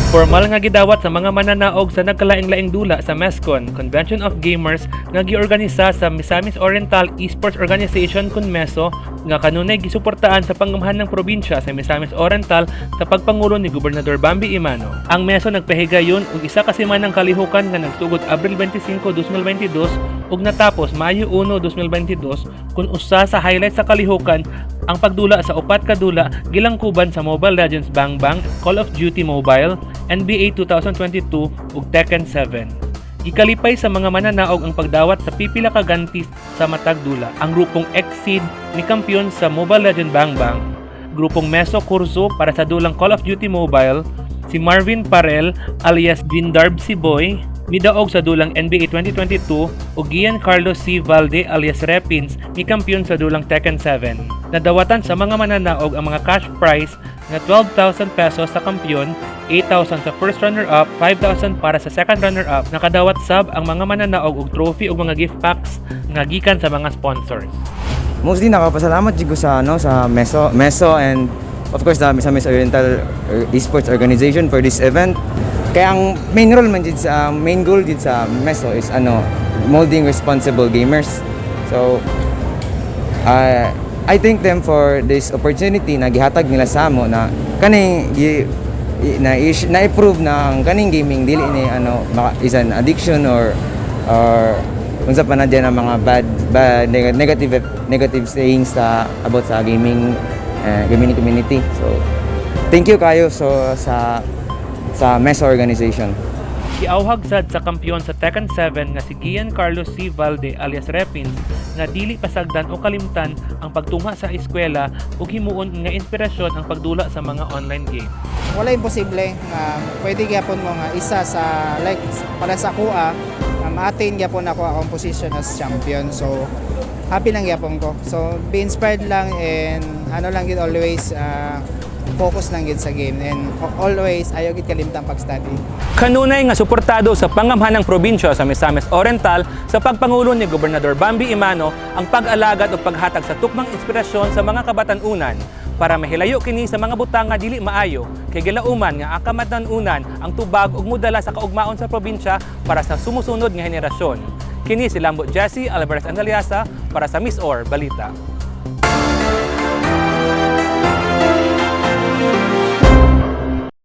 Formal nga gidawat sa mga mananaog sa nagkalaing-laing dula sa MESCON, Convention of Gamers, nga giorganisa sa Misamis Oriental Esports Organization kun MESO, nga kanunay gisuportaan sa pangamahan ng probinsya sa Misamis Oriental sa pagpangulo ni Gobernador Bambi Emano. Ang MESO nagpahigayon og isa ka semanang kalihukan nga nagsugod Abril 25, 2022 ug natapos Mayo 1, 2022, kun usa sa highlight sa kalihukan ang pagdula sa upat ka dula gilangkuban sa Mobile Legends: Bang Bang, Call of Duty Mobile, NBA 2022 ug Tekken 7. Gikalipay sa mga mananaog ang pagdawat sa pipila ka ganti sa matag dula. Ang grupong Exceed ni kampiyon sa Mobile Legend: Bang Bang, grupong Meso Kurso para sa dulang Call of Duty Mobile, si Marvin Parel alias Jindarb si Boy midaog sa dulang NBA 2022 ug Gian Carlos C. Valde alias Repins mikampiyon sa dulang Tekken 7. Nadawatan sa mga mananaog ang mga cash prize nga 12,000 pesos sa kampiyon, 8,000 sa first runner-up, 5,000 para sa second runner-up. Nakadawat sab ang mga mananaog og trophy ug mga gift packs nga gikan sa mga sponsors. Mostly nakapasalamat jud ko sa ano, sa Meso and of course the Misamis Oriental Esports Organization for this event. Kaya ang main role man jud sa main goal jud sa Meso is ano, molding responsible gamers. So I thank them for this opportunity na gihatag nila sa amo na kaning na i-prove na ang kaning gaming dili ni ano is an addiction or unsa pa na diyan ang mga bad bad negative negative sayings sa about sa gaming community. So thank you kayo so sa Meso organization. Giawhag sad sa kampiyon sa Tekken 7 nga si Gian Carlos C. Valde alias Repins nga dili pasagdan o kalimtan ang pagtungha sa eskwela ug himuon nga inspirasyon ang pagdula sa mga online game. Wala imposible nga pwede gyapon mo nga isa sa, like, para sa akoa nga ma-attain gyapon ako akong position as champion. So happy lang gyapon ko. So be inspired lang and ano lang gid, always focus lang gid sa game and always ayaw gid kalimtan pag-study. Kanunay nga suportado sa pangamhanang probinsya sa Misamis Oriental sa pagpangulo ni Gobernador Bambi Emano ang pag-alagad o paghatag sa tukmang inspirasyon sa mga kabatan-unan para mahilayo kini sa mga butang nga dili maayo, kay gilauman nga ang kamatan-unan ang tubag ug modala sa kaugmaon sa probinsya para sa sumusunod nga henerasyon. Kini si Lambo Jesse Alvarez Andaliasa para sa MisOr Balita.